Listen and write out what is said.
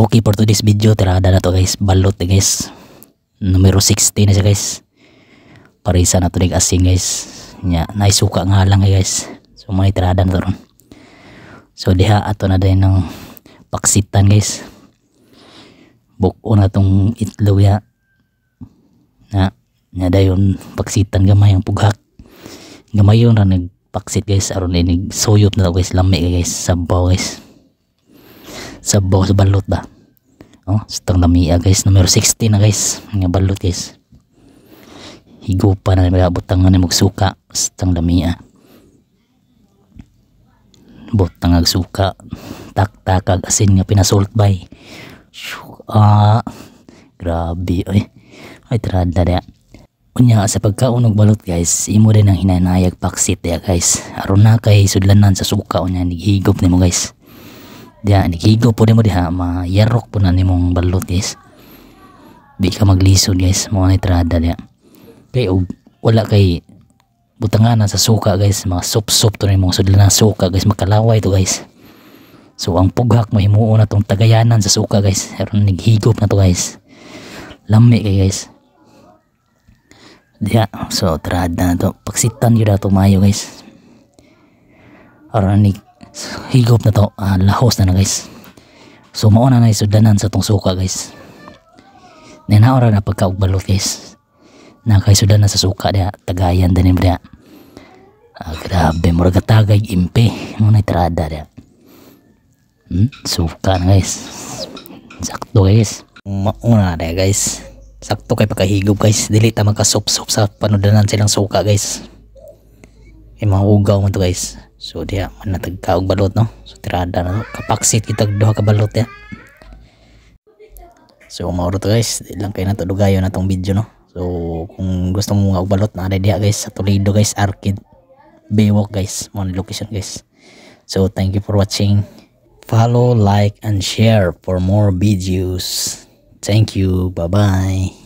Okay, for today's video, tirada na to, guys. Balot eh, guys. Numero 60 na siya, guys. Parisa na to nig asin, guys. Nya, naisuka nga lang eh, guys. So may tirada na to ron. So diha ato na din ng paksitan, guys. Buko na tong itlog ya. Na, nya dayon paksitan gamay ang pughak. Gamayon ra nagpaksit, guys, aron inig suyop na to, guys, lami kay, guys, sabaw, guys. Sabaw sa balot ba. Oh, stang lamia, guys, numero 60 na, guys. Nga balot, guys. Higupa na mga butangan ni magsuka, stang lamia. Butang ag suka, taktakag asin nga pinasalt bay. Ah, grabe oy. Ay, tirada diya. Unya sa pagkaon og balot, guys, imo din ang hinanayag paksit diya, guys. Aron na kay sudlanan sa suka, unya nighigop nimo, guys. Diya nighigop po nimo diha, mayarok po na nimong balot, guys. Di ka maglisod, guys, mo na tirada diya. Kay og wala kay butanganan sa suka, guys, mga sup-sup to nimong sudlanan suka, guys, makalaway to, guys. So ang pughak mahimuon na tong tagayanan sa suka, guys. Aron nighigop na to, guys. Lami kay, guys. Diya, so tirada na to. Paksitan yun na to mayo, guys. Aron ni higop na to, lahos na na, guys. So mauna na isudanan sa tong suka, guys. Ninaora na pagkaog balot, guys. Na kay sudanan sa suka diya, tagayan din diya. Ah, grabe, murag tagay impe. Mo na tirada diya. Suka na, guys. Sakto, guys. Mauna na diya, guys. Sakto kay pagkahigop, guys. Dili ta magkasup-sup sa panudanan silang suka, guys. Kay mahugaw man to, guys. So diya man natagkaog balot, no. So tirada na to. Kapaksit kitag duha ka balot ya. So mao to, guys. Di lang kay nato dugayon na tong video, no. So kung gusto mo nga og balot na diha, guys, sa Toledo, guys, Arcade Baywalk, guys. Mo ni location, guys. So thank you for watching. Follow, like and share for more videos. Thank you. Bye-bye.